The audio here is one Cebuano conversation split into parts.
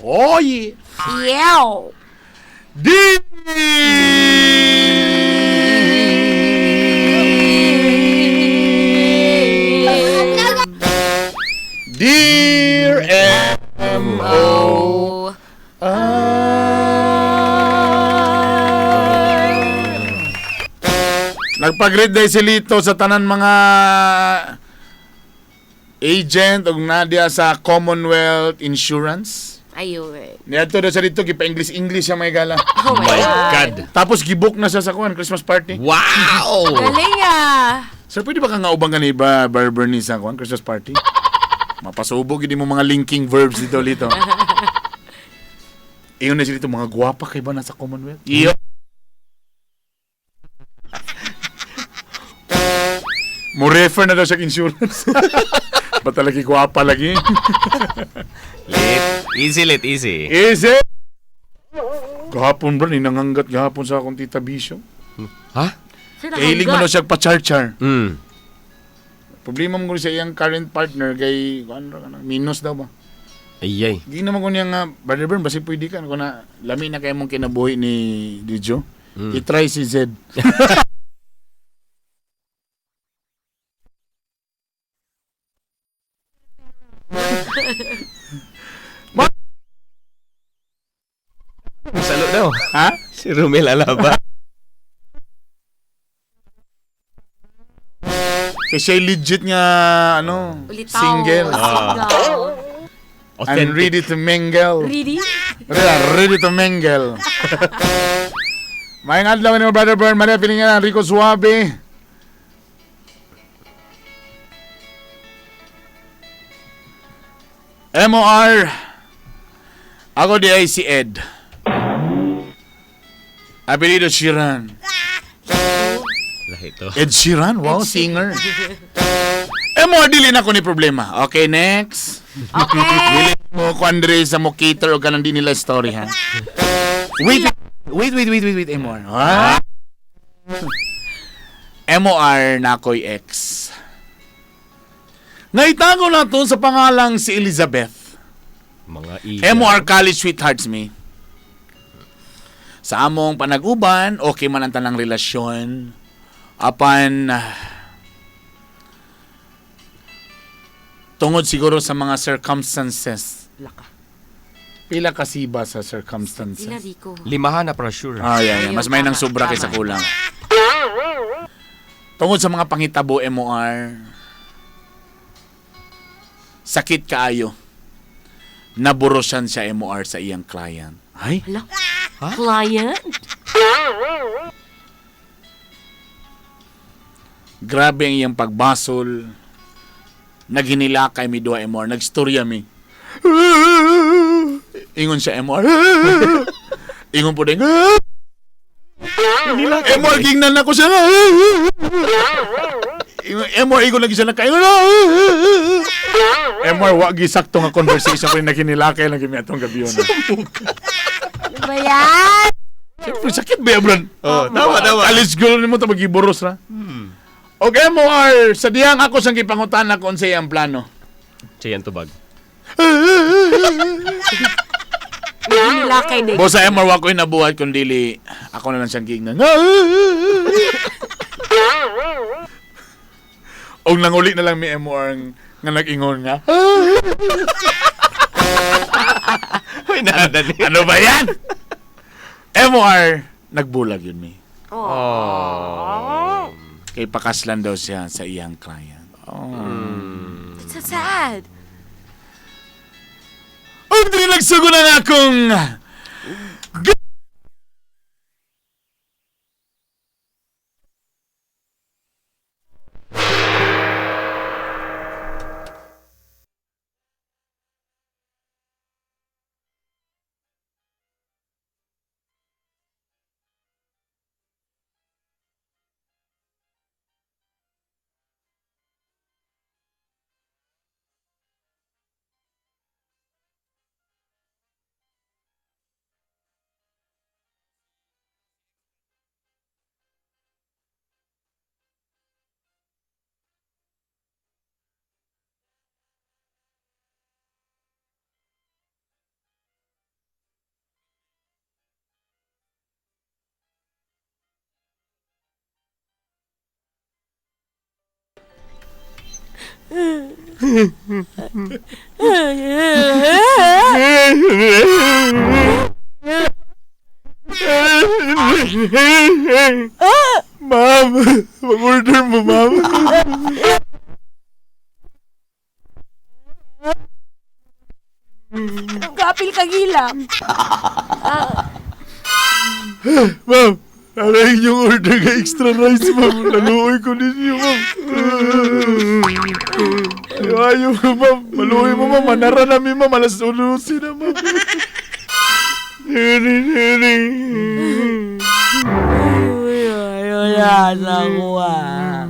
Oh yeah. Yeah. D Dear M O Oh. Nagpag-read day si Lito sa tanan mga agent og nadia sa Commonwealth Insurance. Ayun. Niadto daw siya dito gipa English English siya may gala. Oh my My God. God. Tapos gibook na siya sa kuan Christmas party. Wow! Galing ah. Sir, pwede ba ka nga ubang gani ba Barber ni sa kuan Christmas party? Mapasubog gid mo mga linking verbs dito lito. Iyon na siya dito mga gwapa kay ba nasa Commonwealth? Iyo. Mo refer na daw siya insurance. Ba talaga gwapa lagi? Lit. Easy, lit. Easy. Is it? Gahapon bro, ninanganggat gahapon sa akong tita Bisyo. Ha? Sir, Kahilig man daw siya pa-char-char. Problema mo sa iyang current partner kay ano, ano, minus daw ba? Ay, ay. Di naman ko niya nga, Brother Bern, basi pwede ka. Kung na, lami na kayo mong kinabuhi ni Dijo. I-try si Zed. Salo daw. Ha? Si Romel Alaba. Kasi siya legit nga, ano, Ulitaw. single. Single. And ready to mingle. Really? Ready to mingle. Maayong adlaw ni Brother Bern, Maria Pilingan, Rico Suave. MOR. Ako di ay si Ed. Apelido Sheeran. Lahi to. Ed Sheeran? Wow, singer. MOR, dili na ko ni problema. Okay, next. Okay. Dili mo ko Andre sa mo cater o kanang di nila story ha. Wait, wait, wait, wait, wait, wait, MOR. Ha? MOR na ako'y ex. Naitago na to sa pangalang si Elizabeth. Mga iya. MOR college sweethearts me. Sa among panag-uban, okay man ang tanang relasyon. Apan, tungod siguro sa mga circumstances. Laka. Pila kasi ba sa circumstances? Sila Rico. Limahan na para sure. Ah, yeah, yeah. Mas may nang sobra kaysa Tama. kulang. Tungod sa mga pangitabo, MOR, sakit kaayo. Naburosan siya MOR sa iyang client. Ay, Hala. Client? grabe ang iyang pagbasol. Naghinilakay mi duha MOR, nagstorya mi. Ingon siya MOR. Ingon po din. MOR gingnan ako siya. MOR ingon lagi siya nakaingon. MOR wa gi sakto nga conversation ko naghinilakay lagi mi atong gabi yun. Ano ba yan? Siyempre sakit ba yan, Bran? Oh, tama, tama. Alis girl nimo ta magiburos ra. Og MOR, sa diyang ako sang gipangutan ako unsay ang plano. Siya yan tubag. Nilakay na. Bosa MOR wa ko'y nabuhat kun dili ako na lang siyang gignan. Og nanguli na lang mi MOR nga nag-ingon nga. Uy, nadali. Ano ba yan? MOR, nagbulag yun mi. Oh. Kay pakaslan daw siya sa iyang client. Oh. It's so sad. Ug dili nagsugo na nga akong Ma'am, mag-order mo, ma'am. Kapil ka gila. Ma'am, narahin yung order ka extra rice, ma'am. Naluoy ko ninyo, ma'am. Ayaw, ayaw, ma'am. Maluoy mo, ma'am. Manara namin, ma'am. Alas 11 na, ma'am. Uy, ay, wala ko ah.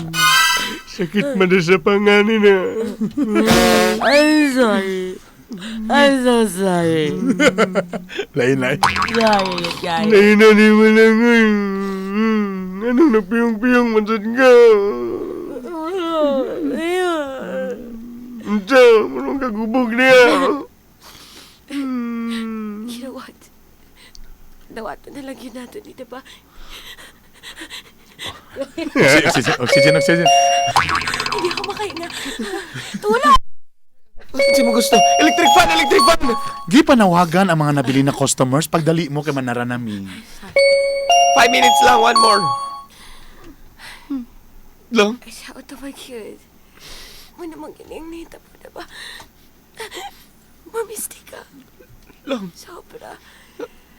Sakit man na sa panganin na. I'm sorry. I'm so sorry. Lain, lain. Sorry, guys. Lain na ni mo lang. Anong nagpiyong-piyong man sad ka? Unsa, manong kagubog niya. You know what? Dawato na lang yun natin, di ba? Oxygen, oxygen, oxygen. Hindi ako makahinga. Tulong! Unsa mo gusto? Electric fan, electric fan! Di panawagan ang mga nabili na customers pagdali mo kay manara nami. 5 minutes lang, one more. Lang? Ay, siya, ito ba cute? Mo namang gining nita po, diba? Mamisti ka. Lang. Sobra.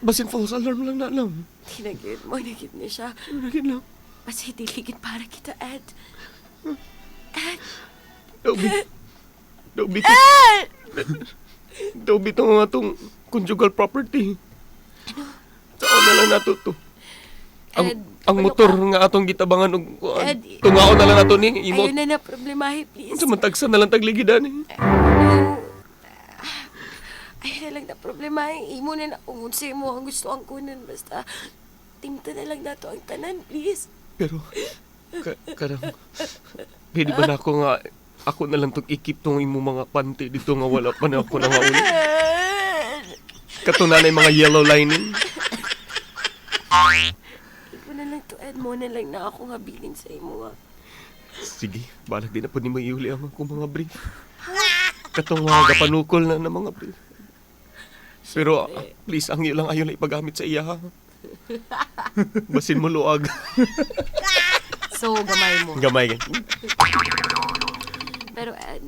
Basin false alarm lang na lang. Tinagid mo, nagid niya siya. Nagin lang. Mas hitiligid para kita, Ed. Ed! Daubi. Daubi. Ed! Daubi itong atong conjugal property. Saan na lang nato to? Ang, Ed, ang ano motor ka? nga atong gitabangan og kuan. Ed, Tungaon na lang nato ni imo. Ayun na na, problemahe, please. Sa man tagsa na lang tagligidan eh. No. Ayun na lang na problema. Imo na na kung unsay mo ang gusto ang kunan. Basta, timta na lang nato ang tanan, please. Pero karang pwede ba na ako nga ako na lang tong ikip tong imo mga panty dito nga wala pa na ako na mauli. Katunan mga yellow lining. Imo na lang to, Ed. Mo na lang na ako nga bilin sa imo. Ah. Sige, balag di na po ni maiuli ang akong mga brief. Katong mga gapanukol na na mga brief. Pero please, ang iyo lang ayaw na ipagamit sa iya ha. Basin mo luag. So, gamay mo. Gamay. Pero, Ed,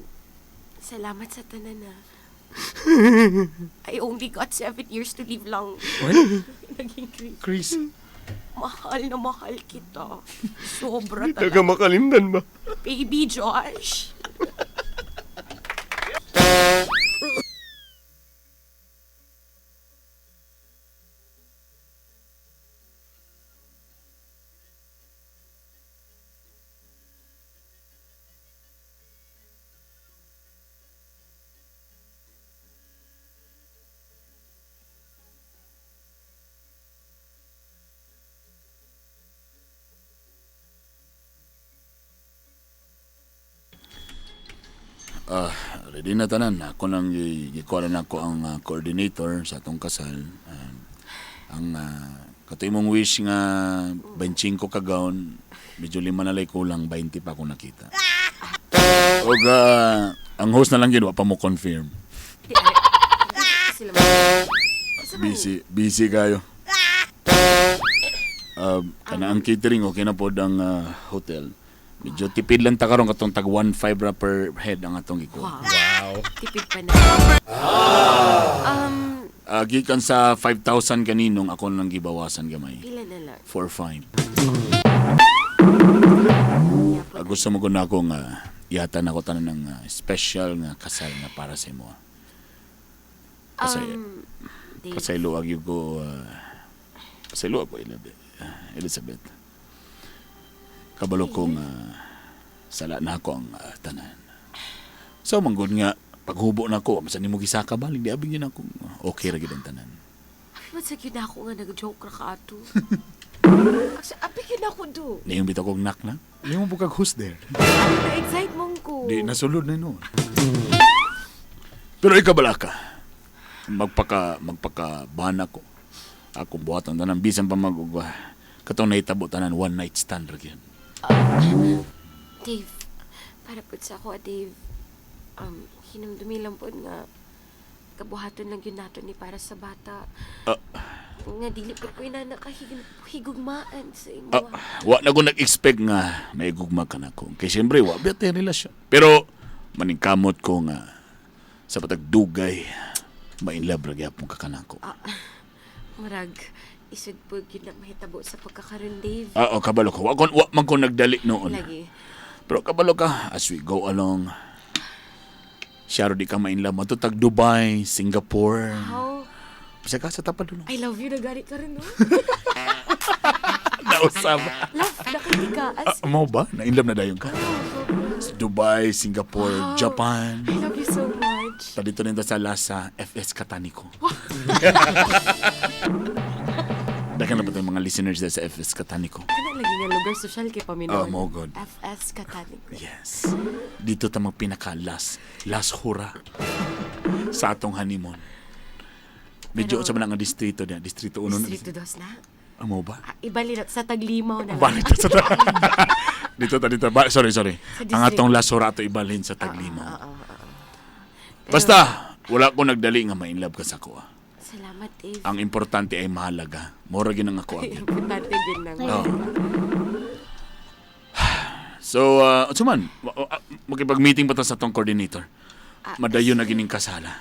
salamat sa tanan na. I only got 7 years to live lang. Naging Chris. Chris. Mahal na mahal kita. Sobra Taga talaga. makalimdan ba? Baby Josh. Ah, ready na tanan. Ako nang gikuha na ako ang coordinator sa atong kasal. Ang kato imong wish nga 25 ka gown, medyo lima na lay kulang, 20 pa ako nakita. Og ang host na lang yun, wa pa mo confirm. Sila man. Asa man? Busy, busy kayo. Kana ang catering okay na pod ang hotel. Medyo tipid lang ta karon katong tag 1.5 ra per head ang atong gikuha. Wow. Tipid pa na. Gikan sa 5,000 kaninong ako nang gibawasan gamay. Pila na lang? 4-5. Gusto mo ko na akong ihatan ako tanan ng special nga kasal nga para sa imo. Dave, Pasaylo gyud ko pasaylo ako Elizabeth. Elizabeth. Kabalo ko nga sala na ako ang tanan. So manggod nga paghubo na ko, masan nimo gisaka ba di abi gyud ako okay ra gyud ang tanan. Abi man sa gyud ako nga nag-joke ra ka ato. Abi gyud ako do. Niyong bitaw kong nak na. Niyong bukag host there. Na-excite mong ko. Di nasulod na noon. Pero ikaw bala ka. Magpaka magpaka bana ko. Akong buhatan tanan bisan pa mag katong nahitabo tanan one night stand ra gyud. Dave, Para pud sa ako, Dave, hinumdumi lang pud nga kabuhaton lang yun nato ni para sa bata. Ah. Nga dili pud ko inanakahigugmaan sa imo. Ah, wa na ko nag-expect nga may gugma ka na ko. Kay siyempre, wa ba tayo relasyon. Pero, maningkamot ko nga sa patagdugay, ma-inlove ra gyapon ka kanako. Murag, isud pud yun na mahitabo sa pagkakaroon, Dave. Ah, oh, kabalo ko. Wa man ko nagdali noon. Lagi. Pero kabalo ka, as we go along, siya ro di ka ma-inlove. Matutag Dubai, Singapore. How? Bisa ka sa tapad dulo. I love you na gari ka rin, no? Nausap. Love, nakiti ka. As, Ah, mo ba? Na-inlove na dayon ka? Dubai, Singapore, Wow. Japan. I love you so much. Ta dito rin ta sa Lasa, FS Catanico. Dakan na ba tayong mga listeners dahil sa FS Catanico? Kana lagi nga lugar social kay paminaw. Oh, mo god. FS Catanico. Yes. Dito ta magpinaka last, last hura sa atong honeymoon. Medyo Pero- sa man ang distrito niya, distrito 1 na. Distrito 2 na. Amo ba? Ah, ibali na sa Taglimaw na. lang. Balik ta sa dito ta dito. Ba, sorry, sorry. Sa Ang distrito. atong last hura ato ibalhin sa Taglimaw. Oo. Basta wala ko nagdali nga ma-inlove ka sa ako. Ah. Salamat, Dave. Ang importante ay mahalaga. Mura gyud ang ako ang Importante din na. Oo. So, unsa man, makipag-meeting pa ta sa atong coordinator. Madayon na gining kasala.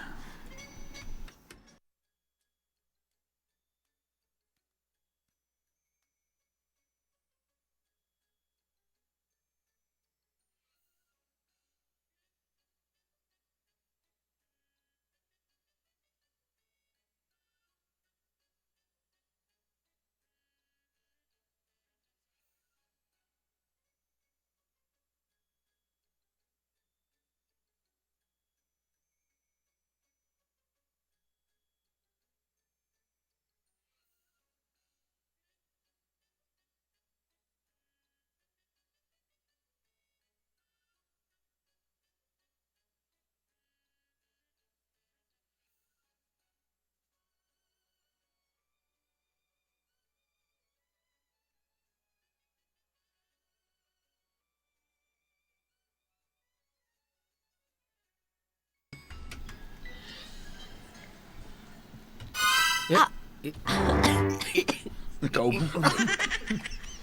Nakaubo.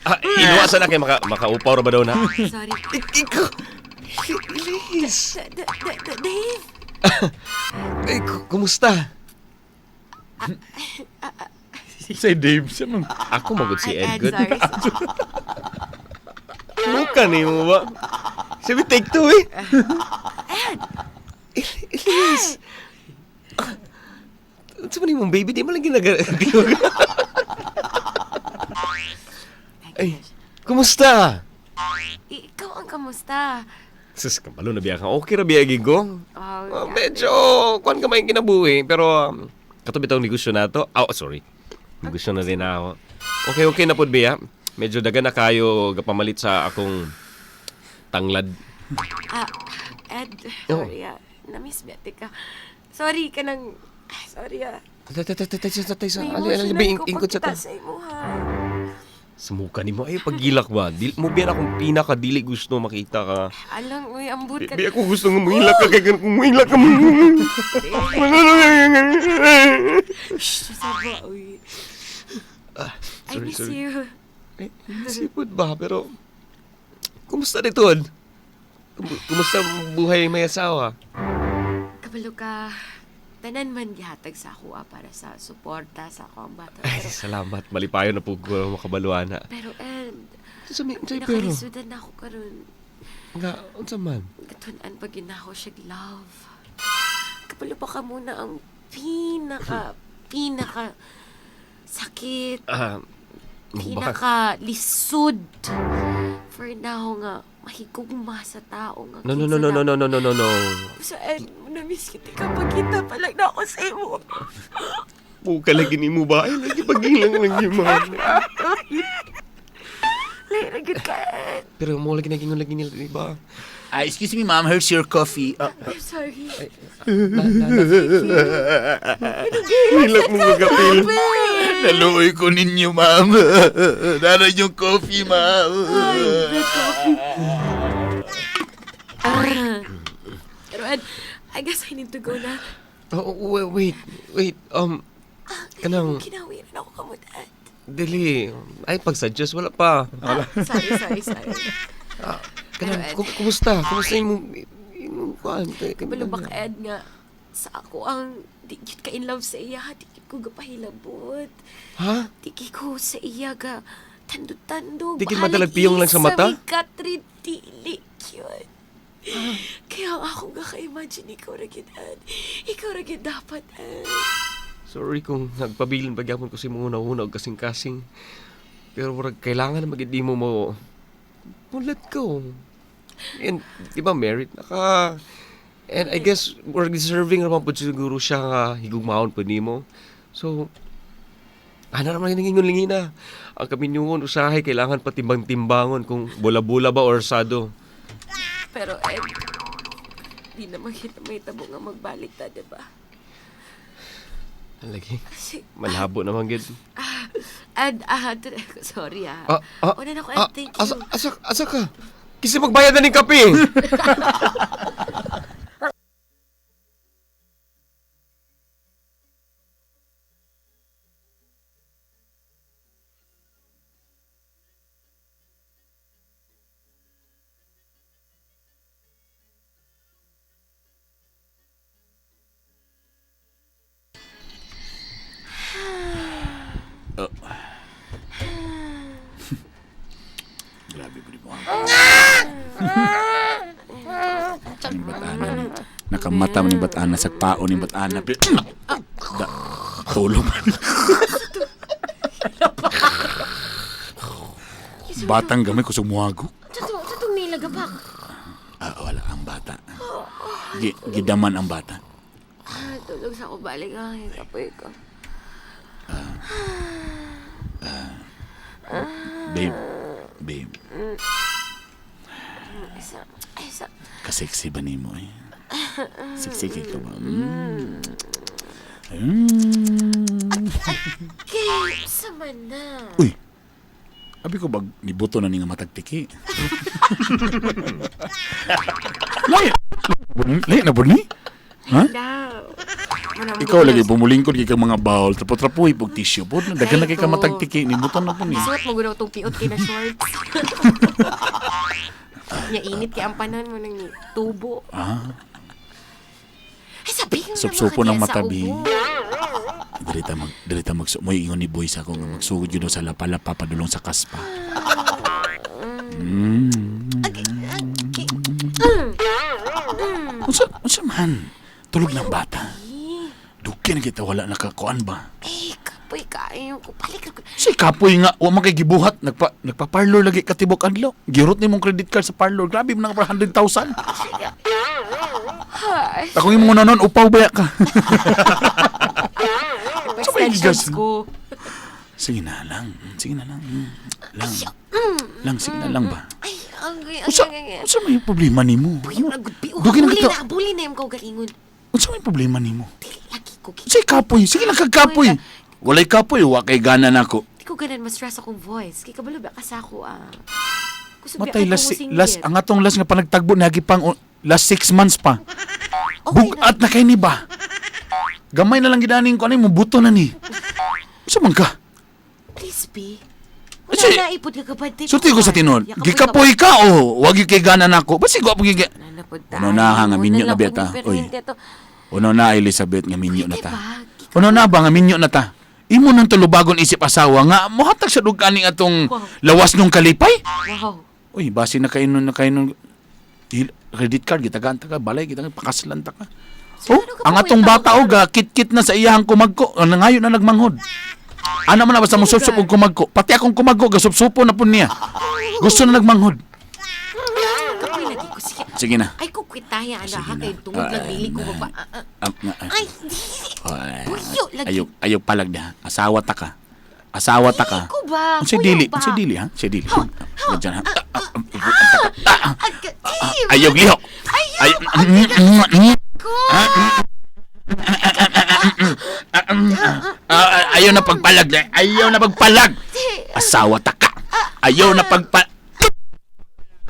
Ah, inuwasan na kay makaupaw ra ba daw na? Sorry. Ikaw! Elise! Dave! Eh, kumusta? Say Dave, siya man. Ako magod si Ay, Ed, Edgar. sorry. Luka ni mo ba? Sabi take two eh. Ed! Elise! Unsa man imong baby? Di mo lang ginaga... Ay, kumusta? Ikaw ang kamusta? Sus, kabalo na biya ka. Okay ra biya gigo. Oh, Ah, medyo, kuan ka may kinabuhi, pero kato bitawng negosyo na to. Oh, sorry. Negosyo na rin ako. Okay, okay na pud biya. Medyo daga na kayo gapamalit sa akong tanglad. Ah, Ed, Oh. sorry ah. Na-miss ba ka? Sorry ka nang... Ah, sorry ah. Tay, tay, tay, tay, tay, tay, sa May ali, ali, emotional ali, ko ingkod sa pagkita ta. sa imo ha. Sumuka ni mo ay pagilak ba? Dil mo biyan akong pinaka dili gusto makita ka. Alang, uy, ambot ka. Di ako gusto nga muhilak ka kay kung muhilak ka. Shh, saba, uy. I Ah, sorry, miss sorry. you. Eh, sipod ba? Pero, kumusta dito? Kumusta ang buhay may asawa? Kabalo ka, tanan man gihatag sa ako ah, para sa suporta sa ako ang bata. Ay, Pero, salamat. Malipayo na po ko makabaluan na. pero Ed, Sa mi, sa pero. nakalisudan na ako karon. Nga, unsa man? Katun-an pag yun ako siya love. Kabalo pa ka muna ang pinaka, pinaka sakit, Ah, baka, pinaka lisod for now nga mahigugma sa tao nga no, no, no, no, no, no, no, no, no, no. So, Ed, na-miss kita kapag kita pa lang na ako sa imo. Buka lagi ni mo ba? Ay, lagi pagilang lagi mo. Lahi na gud ka, Ed. Pero mo lagi naging lagi nila, di ba? Ah, excuse me ma'am, here's your coffee. Ah, I'm sorry. Hilak mo magapil. Naluoy ko ninyo ma'am. Naran yung coffee ma'am. Ay, the coffee. I guess I need to go na. Oh, wait, wait, wait. Kanang, Kinawi na ako kamot, Ed. dili. Ay, pag-suggest, wala pa. Ah, sorry, sorry, sorry. Kanang, Pero, Ed. kumusta? Kumusta imong, imong, kuan? Kabalo ba ka, Ed, nga sa ako ang di gyud ka in love sa iya, di gyud ko gapahilabot. Ha? Di gyud ko sa iya ga tandog-tandog. Di gyud madalag piyong lang sa mata? Sa Katrin, dili gyud. Kaya ang ako nga ka-imagine ikaw ra gyud, Ed. Ikaw ra gyud dapat, Ed. Sorry kung nagpabilin ba gyapon ko sa imong una-una og kasing-kasing. Pero murag kailangan na magid mo mo mo let go. And di ba married na ka? And I guess murag deserving ra man pud siguro siya nga higugmaon pud nimo. So ana ra man ningingon lingina. Ang kaminyungon usahay kailangan patimbang-timbangon kung bola-bola ba or sado. Pero Ed, di naman kita may tabo nga magbalik ta, di ba? Lagi Kasi, malabo naman gid. Ed, sorry ah. Una na ko, Ed, thank you. Asa, asa, asa ka? Kasi magbayad na ning kape. Oh. Grabe po mo. Ning batana ni. Nakamata man ni batana sa pao ni batana. Da, tulog man. Batang gamay ko sumuhago. Sa itong nilagapak. Ah, wala ang bata. Gidaman ang bata. Ah, tulog sa ako balik ah. Kapoy ko. Babe, babe, Isa, isa. kaseksi ba nimo eh? Sexy kay ka ba? Mm. Mm. Okay, sama na. Uy! Abi ko bag nibuto na ni nga matagtiki. Lahi! Lahi na po ni? Ha? Daw. Ikaw lagi bumulingkod kay kang mga bowl, trapo-trapoy pag tissue po. Daghan na kay ka matagtiki, nibuto na po ni. Suot mo gunaw itong piot kay na shorts. Nya init kay ang panan mo nang tubo. Ah, Ay, sabi ko Supsupo ng naman mata, sa bi. ubo. Dirita mag dirita mag mo ingon ni boy sa ako nga magsugod yun daw sa lapa-lapa padulong sa kaspa. Mm. Unsa unsa man? Tulog ng bata. Dugay na kita wala nakakuan ba? Eh, kapoy kaayo ko. Balik ko. Si kapoy nga wa man kay gibuhat nagpa parlor lagi katibok adlaw. Girot ni mong credit card sa parlor. Grabe man nang 100,000. Ay, Akong imong unanon upaw ba ka? Sa may extensions gigas. ko. Sige na lang. Sige na lang. Lang. Lang sige na lang ba? Ay, ang ang Unsa ang unsa may problema nimo? Yung nagudbi. Dugay na Buli kita. na, buli na yung kaugalingon. Unsa may problema nimo? Dili lagi ko. Say kapoy, sige lang kagkapoy. Walay kapoy, wa kay gana nako. Di ko ganan ma-stress akong voice. Kay kabalo ba ka sa ako ah. Kusog ba Matay kay last, kumusinggit. last ang atong last nga panagtagbo niagi pang last 6 months pa. Okay na. Bugat na kay ni ba? Gamay na lang gidaning ko ano mo buto na ni. Unsa man ka? Please be. Wala Kasi- na ipod ka kabante. Sulti ko sa tinod. Gikapoy ka o wag gyud kay gana nako. Basi ko pag gigi. Ano na, ha, nga minyo na beta. Uy. Uno na Elizabeth nga minyo na ta. Uno na ba nga minyo na ta? Imo nang tulubagon isip asawa nga mohatag sa dug kaning atong Wow. lawas nung kalipay. Wow. Uy, basi na kayo nun, na kayo nun, credit card, gitagaan ta ka, balay, kita pakaslan ta ka. So, Oh, ano ka ang pa, atong wait, bata ako, o ga, kit-kit na sa iyahang kumagko, ang nangayo na nagmanghod. Ana man na basta mo supsup og kumagko. Pati akong kumagko, gasupsupo na po niya. Gusto na nagmanghod. Kapoy lagi ko sige. Sige na. Ay ko kwitaya ana Sige ha na. kay tungod lang Ah, dili ko na. ba. Ah, ah. Ah, nga, ah. Ay, dili. Ay, Puyo lagi. Ayaw, ayaw palag na. Asawa ta ka. Asawa ta ka. Dili ko ba? Unsay Kuya dili? ba? Unsay dili ha? Unsay dili? Ah, Diyan ha. Ah, ah, Ayaw lihok. Ayaw. Ay, Ko. Ah, ayaw na pagpalag. Ayaw na pagpalag. Asawa ta ka. Ayaw na pagpa...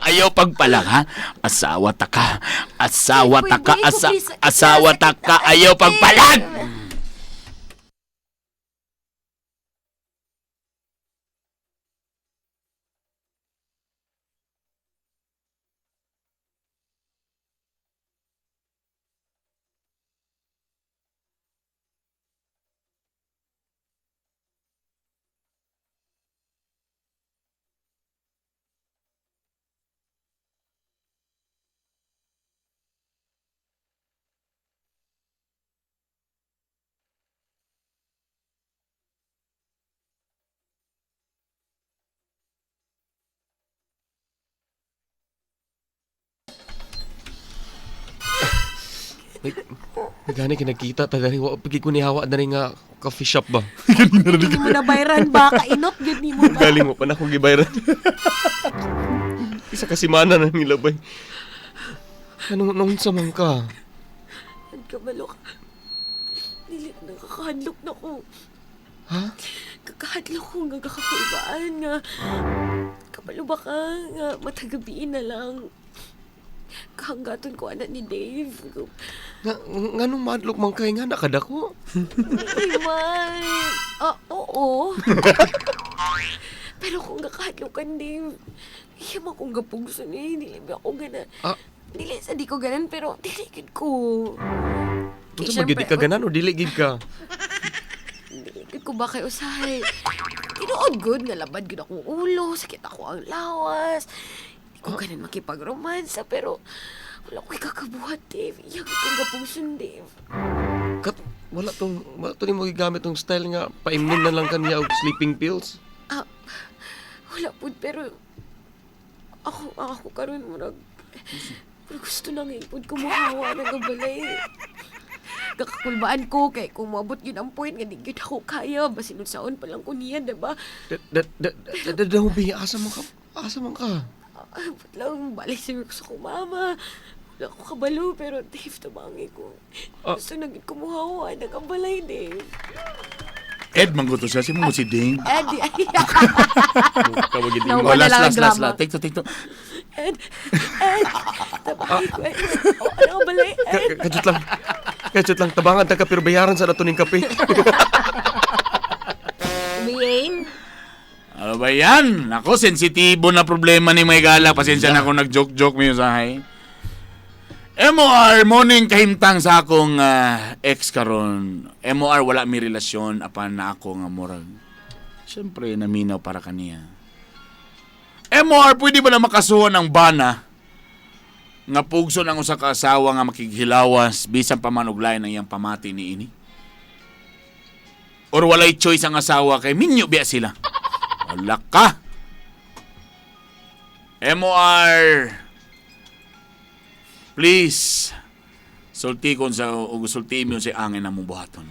Ayaw pagpalag, ha? Asawa ta ka. Asawa ta ka. Pwede ko, Asa, please. asawa ta ka. Ayaw pagpalag! Like, gani kinagkita ta dani wa pigi ko ni hawa dani nga coffee shop ba. Hindi mo na bayran ba? Kainot, gud nimo ba? Galing mo pa na akong gibayran. Isa ka semana na nilabay. Anong nung sa man ka? Ang kabalok. Dili, nakakahadlok na ko. Ha? Kakahadlok ko nga kakakulbaan nga. Kabalo ba ka nga matagabiin na lang. Kahanggaton ko anak ni Dave. Nga nganong madlok man kay nga nakadako? Ay, man. Ah, oo. Pero kung kakahadlok ka, Dave, iya man kong gapugso ni. Dili ba ako gana. Ah. Dili sa di ko ganan, pero dili gid ko. Kay Unsa ba gid syempre, ka ganan o dili gid ka? Dili gid ko ba kay usahay. Tinuod good nga labad gid akong ulo, sakit ako ang lawas. Di ko ganan makipagromansa, pero wala ko'y kakabuhat, Dave. Iya gid kong gapugson, Dave. Kat wala to nimo gigamit tong style nga paimnon na lang kanya og sleeping pills. Ah, wala po, pero ako, ako karon murag pero gusto nang ipod ko muhawa na gabalay. Kakakulbaan ko kay kung maabot yun ang point nga di gyud ako kaya basin unsaon pa lang ko niya, diba? Da da da da da da bi, asa man ka? Asa man ka? Ah, ba't lang balik siguro ko sa akong mama. Wala ko kabalo pero Dave tabangi ko. Ah. Gusto na gyud ko muhawa nagabalay, Dave. Ed, mangguto siya. Si mo si Ding. Ed, ay, Kawag gid No. mo. Oh, Wala last, lang ang last, last, drama. last. Take two, take two. Ed, Ed, tabangi ko, Ed. Oh, ano balay, Ed? Kajut lang. Kajut lang tabangan ta ka pero bayaran sa nato ning kape. Umiyain? Ano ba yan? Ako, sensitibo na problema ni Maygala. Pasensya na kung nag-joke-joke mo sa MOR, morning kahimtang sa akong ex karon. MOR, wala mi relasyon apan na ako nga murag. Siyempre, naminaw para kaniya. MOR, pwede ba na makasuhan ng bana? Nga pugso ng usa ka asawa nga makighilawas bisan pa man og lain ang iyang pamati ni ini? Or walay choice ang asawa kay minyo biya sila? Wala ka! MOR! Please, sulti kon sa ug sulti mo sa angin among buhaton.